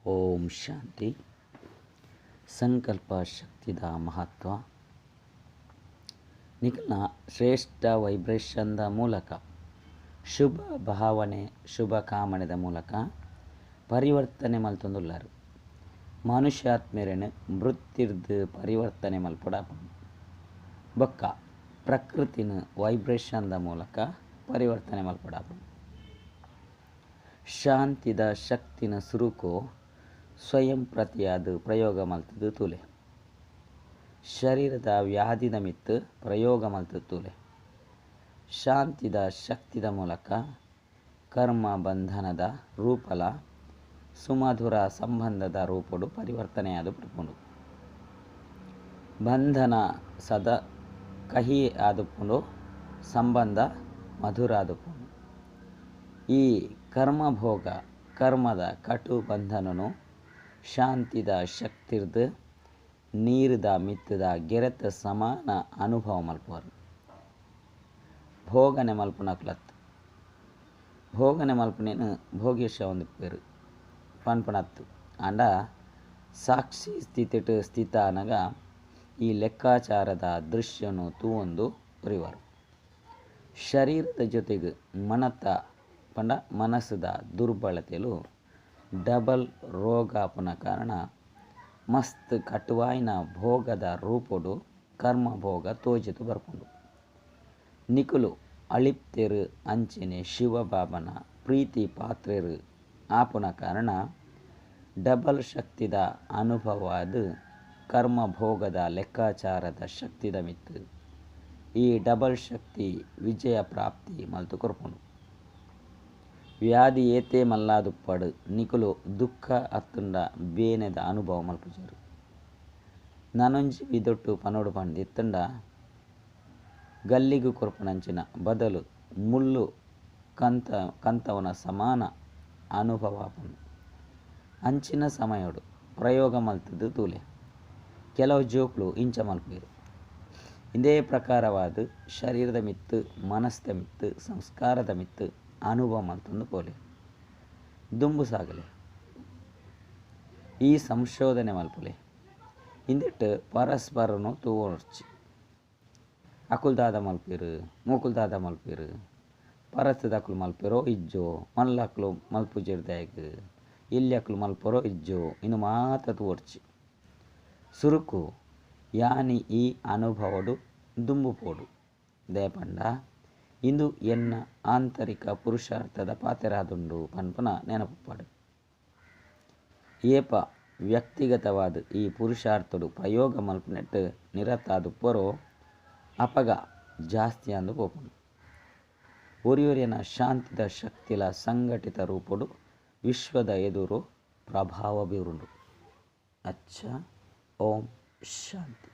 ಓಂ ಶಾಂತಿ. ಸಂಕಲ್ಪ ಶಕ್ತಿದ ಮಹತ್ವ. ನಿಖಿಲ್ನ ಶ್ರೇಷ್ಠ ವೈಬ್ರೇಷನ್ದ ಮೂಲಕ ಶುಭ ಭಾವನೆ ಶುಭ ಕಾಮನೆದ ಮೂಲಕ ಪರಿವರ್ತನೆ ಮಲ್ತೊಂದುಲ್ಲಾರು. ಮನುಷ್ಯಾತ್ಮೆರೆನ್ ಮೃತ್ತಿರ್ದು ಪರಿವರ್ತನೆ ಮಲ್ಪೊಡಾಪುಂಡು. ಬೊಕ್ಕ ಪ್ರಕೃತಿನ ವೈಬ್ರೇಷನ್ದ ಮೂಲಕ ಪರಿವರ್ತನೆ ಮಲ್ಪೊಡಾಪುಂಡು. ಶಾಂತಿದ ಶಕ್ತಿನ ಸುರುಕು ಸ್ವಯಂ ಪ್ರತಿಯಾದ ಪ್ರಯೋಗ ಮಲ್ತದು ತೂಲೆ. ಶರೀರದ ವ್ಯಾಧಿದ ಮಿತ್ತು ಪ್ರಯೋಗ ಮಲ್ತದು ತೂಲೆ. ಶಾಂತಿದ ಶಕ್ತಿದ ಮೂಲಕ ಕರ್ಮ ಬಂಧನದ ರೂಪಲ ಸುಮಧುರ ಸಂಬಂಧದ ರೂಪಡು ಪರಿವರ್ತನೆಯಾದ ಪುಡ್ಪುಂಡು. ಬಂಧನ ಸದ ಕಹಿ ಆದುಪ್ಪುಂಡು, ಸಂಬಂಧ ಮಧುರ ಆದುಪ್ಪುಂಡು. ಈ ಕರ್ಮಭೋಗ ಕರ್ಮದ ಕಟು ಬಂಧನನು ಶಾಂತಿದ ಶಕ್ತಿರ್ದು ನೀರುದ ಮಿತ್ತದ ಗೆರೆತ ಸಮಾನ ಅನುಭವ ಮಲ್ಪುವರು. ಭೋಗನೆ ಮಲ್ಪುನಕ್ಲತ್ ಭೋಗನೆ ಮಲ್ಪುನೇನು ಭೋಗೇಶ ಒಂದಿಪ್ಪೇರು ಪನ್ಪನತ್ತು. ಆಂಡ ಸಾಕ್ಷಿ ಸ್ಥಿತಿಟ್ ಸ್ಥಿತ ಅನಗ ಈ ಲೆಕ್ಕಾಚಾರದ ದೃಶ್ಯನು ತೂವೊಂದು ಉರಿವರು. ಶರೀರದ ಜೊತೆಗೆ ಮನತ ಪಂಡ ಮನಸ್ಸುದ ದುರ್ಬಲತೆಲು ಡಬಲ್ ರೋಗಾಪನ ಕಾರಣ ಮಸ್ತ್ ಕಟುವಾಯಿನ ಭೋಗದ ರೂಪೊಡು ಕರ್ಮಭೋಗ ತೋಜಿತು ಬರ್ಪುಂಡು. ನಿಕುಲು ಅಳಿಪ್ತೆರು ಅಂಚನೆ ಶಿವಬಾಬನ ಪ್ರೀತಿ ಪಾತ್ರೆರು ಆಪುನ ಕಾರಣ ಡಬಲ್ ಶಕ್ತಿದ ಅನುಭವವಾದ ಕರ್ಮಭೋಗದ ಲೆಕ್ಕಾಚಾರದ ಶಕ್ತಿದ ಮಿತ್ತು ಈ ಡಬಲ್ ಶಕ್ತಿ ವಿಜಯ ಪ್ರಾಪ್ತಿ ಮಲ್ತು ಕೊರ್ಪುಂಡು. ವ್ಯಾಧಿ ಏತೆ ಮಲ್ಲಾದುಪ್ಪಡು ನಿಕುಲು ದುಃಖ ಅತ್ತುಂಡ ಬೇನೆದ ಅನುಭವ ಮಲ್ಪುಜರು. ನನೊಂಜಿ ವಿದೊಟ್ಟು ಪನೋಡು ಪಂಡಿತ್ತುಂಡ ಗಲ್ಲಿಗು ಕೊರ್ಪುನಂಚಿನ ಬದಲು ಮುಳ್ಳು ಕಂತವನ ಸಮಾನ ಅನುಭವ ಆಪುಂಡು. ಅಂಚಿನ ಸಮಯಡು ಪ್ರಯೋಗ ಮಲ್ತದು ತೂಲೆ. ಕೆಲವು ಜೋಕ್ಲು ಇಂಚ ಮಲ್ಪೇರು. ಇದೇ ಪ್ರಕಾರವಾದ ಶರೀರದ ಮಿತ್ತು ಮನಸ್ಸದ ಮಿತ್ತು ಸಂಸ್ಕಾರದ ಮಿತ್ತು ಅನುಭವ ಮಲ್ತೊಂದು ಪೋಲೆ ದುಂಬು ಸಾಗಲೆ. ಈ ಸಂಶೋಧನೆ ಮಲ್ಪುಲೆ. ಇಂದಿಟ್ಟು ಪರಸ್ಪರನು ತೂವೊರ್ಚಿ. ಅಕುಲ್ ದಾದ ಮಲ್ಪೇರು ಮೂಕುಲ್ ದಾದ ಮಲ್ಪೇರು ಪರತ್ತದ ಅಕುಲು ಮಲ್ಪೇರೋ ಇಜ್ಜೋ ಮಲ್ಲಕ್ಲು ಮಲ್ಪುಜಿರ್ದಾಯಗ್ ಇಲ್ಲಿ ಅಕುಲು ಮಲ್ಪರೋ ಇಜ್ಜೋ ಇನ್ನು ಮಾತ್ರ ತೂವೊರ್ಚಿ. ಸುರುಕು ಯಾನಿ ಈ ಅನುಭವಡು ದುಂಬು ಪೋಡು. ದಯಪಂಡ ಇಂದು ಎನ್ನ ಆಂತರಿಕ ಪುರುಷಾರ್ಥದ ಪಾತೆರಾದುಂಡು ಪನ್ಪುನ ನೆನಪುಪಾಡು. ಏಪ ವ್ಯಕ್ತಿಗತವಾದ ಈ ಪುರುಷಾರ್ಥಡು ಪ್ರಯೋಗ ಮಲ್ಪುನೆಟ್ ನಿರತಾದುಪ್ಪರೋ ಅಪಗ ಜಾಸ್ತಿ ಅಂದು ಪೋಪುಂಡು. ಒರಿಯೊರಿಯನ ಶಾಂತಿದ ಶಕ್ತಿಲ ಸಂಘಟಿತ ರೂಪಡು ವಿಶ್ವದ ಎದುರು ಪ್ರಭಾವ ಬೀರುಂಡು. ಅಚ್ಚ, ಓಂ ಶಾಂತಿ.